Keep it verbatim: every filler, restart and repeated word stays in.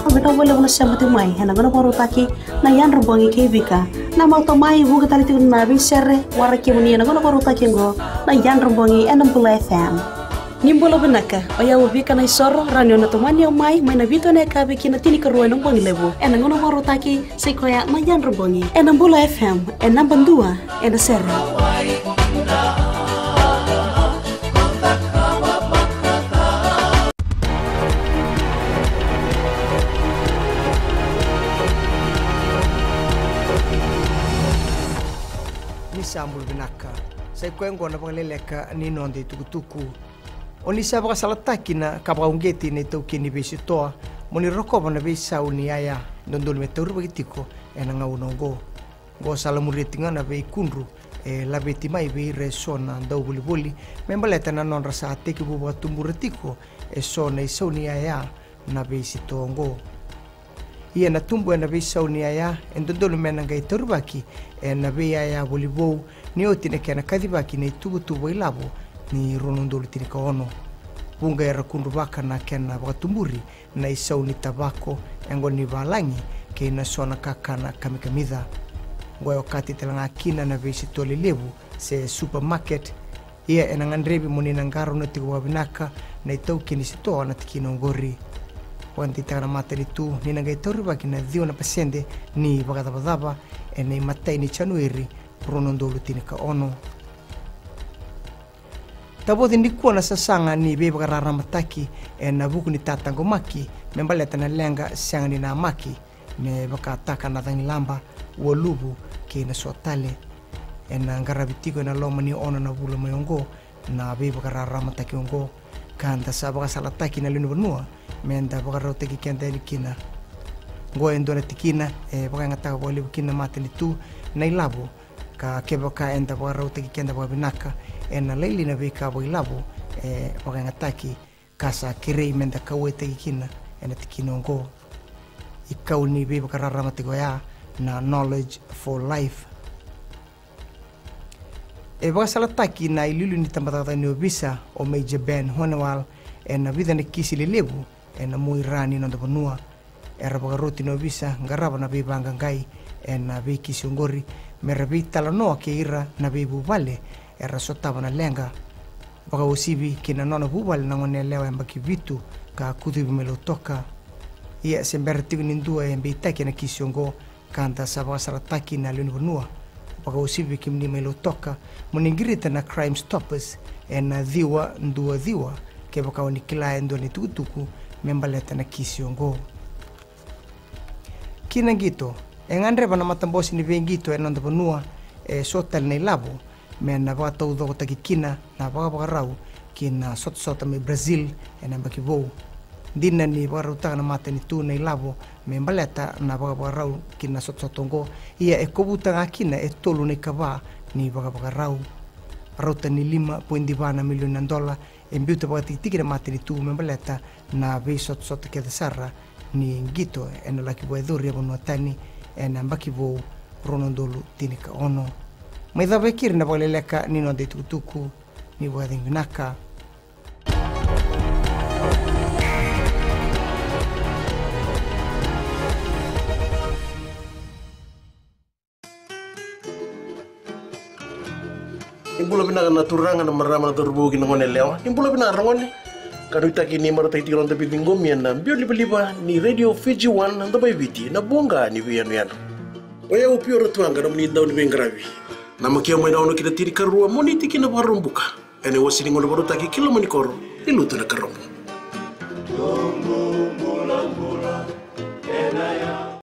Vinaka vakalevu na sema tiko mai ena gauna vakarautaki na Yadra Bogi kei Vika. Na mautau mai vuqa tale tiko na veisere, waraki kemuni ena gauna vakarautaki oqo na Yadra Bogi ena Bula F M. Ni bula vinaka, o yau o Vika Naisoro, rawa ni o na tomani au mai, mai na vitu ena yakavi ki na tinikarua ena bogi levu. Ena gauna vakarautaki, sa i koya na Yadra Bogi. Ena Bula F M, e naba dua ena sere. Ni sa bula vinaka. Sa i koya oqo na vakaleleka ni noda itukutuku. O ni sa vakasalataki na ka vakauqeti na itaukei ni veisitoa, mo ni rokova na veisau ni yaya dodonu me taurivaki tiko ena gauna oqo. Oqo sa lamuria tiko ga na veikudru e laveti mai vei ira eso na dauvolivoli me baleta na nodra sa tekivu vakatubura tiko eso na isau ni yaya na veisitoa oqo. Ia na tubu ena veisau ni yaya e dodonu me na qai taurivaki ena veiyaya voli vou ni oti na kena kacivaki na ituvatuva ilavo ni rua na udolu tinikaono. Vuqa era kudruvaka na kena vakatuburi na isau ni tavako, yaqona ni valagi kei na so na kakana kamikamica. Oqo e okati tale ga kina na veisitoa lelevu se supermarket. Ia ena gadrevi mo ni na qarauna tiko vakavinaka na itaukei ni sitoa na tikina oqori. Vakadeitaka na matanitu ni na qai taurivaki na ciwa na pasede ni vakacavacava ena imatai ni Janueri rua na udolu tinikaono. Tavoci nikua na sasaga ni veivakararamataki ena vuku ni tataqomaki me baleta na leqa sega ni namaki, me vakataka na cagilaba, ualuvu kei na so tale. Ena qaravi tiko ena loma ni ono na vula mai oqo na veivakararamataki oqo, ka da sa vakasalataki na lewe ni vanua me da vakarautaki keda yani kina. Oqo e dua na tikina e vakayagataka vakalevu kina na matanitu na ilavo, ka kevaka eda vakarautaki keda vakavinaka ena lailai na veika vakailavo e vakayagataki, ka sa kerei me da kauwaitaki kina ena tikina oqo. Ikau ni veivakararamataki oya na Knowledge for Life. E vakasalataki na iliuliu ni tabacakacaka ni ovisa o Major Ben Honeywell ena vica na kisi lelevu ena muaira ni noda vanua. Era vakaroti na ovisa qarava na veivaqaqai ena veikisi oqori, me ra veitalanoa kei ira na veivuvale era sotava na leqa, vakauasivi ki na nona vuvale na goneyalewa yabaki vitu ka kucuvi mai Lautoka. Ia se bera tiko ni dua e beitaki ena kisi oqo, ka da sa vakasalataki na lewe ni vanua, vakauasivi kemuni mai Lautoka, mo ni qirita na Crime Stoppers ena ciwa dua ciwa kevaka o ni kila e dua na itukutuku me baleta na kisi oqo. Ki na qito, e gadreva na matabose ni veiqito ena noda vanua e so tale na ilavo me na vakataucokotaki kina na vakavakarau ki na sotasota mai Brazil ena yabaki vou. Dina ni vakarautaka na matanitu na ilavo me baleta na vakavakarau ki na sotasota oqo, ia e kovuta ga kina e tolu na ikava ni vakavakarau. Rauta ni lima poidi va na milioni na dola e biuta vakatikitiki na matanitu me baleta na veisotasota kece sara ni qito ena laki vakayacori e vanua tani ena yabaki vou rua na udolu tinikaono. Mai cava e keri na vakaleleka ni noda itukutuku. Ni vakacegu vinaka. Ni bula vinaka na turaga, na marama, na cauravou kei na goneyalewa. Ni bula vinaka ragone. Ka nuitaki ni marautaki tiko na noda veiciqomi ena biau livaliva ni Radio Fiji One, na Domo i Viti, na voqa ni veiyanuyanu. O yau Pio Ratuaqa, nomuni dau ni veiqaravi. Namakia mai na ono ki na tinikarua, Moniti ki na Vakaraubuka. Ena iwase ni gauna vakarautaki ki loma ni koro ni Lutunakaraubu.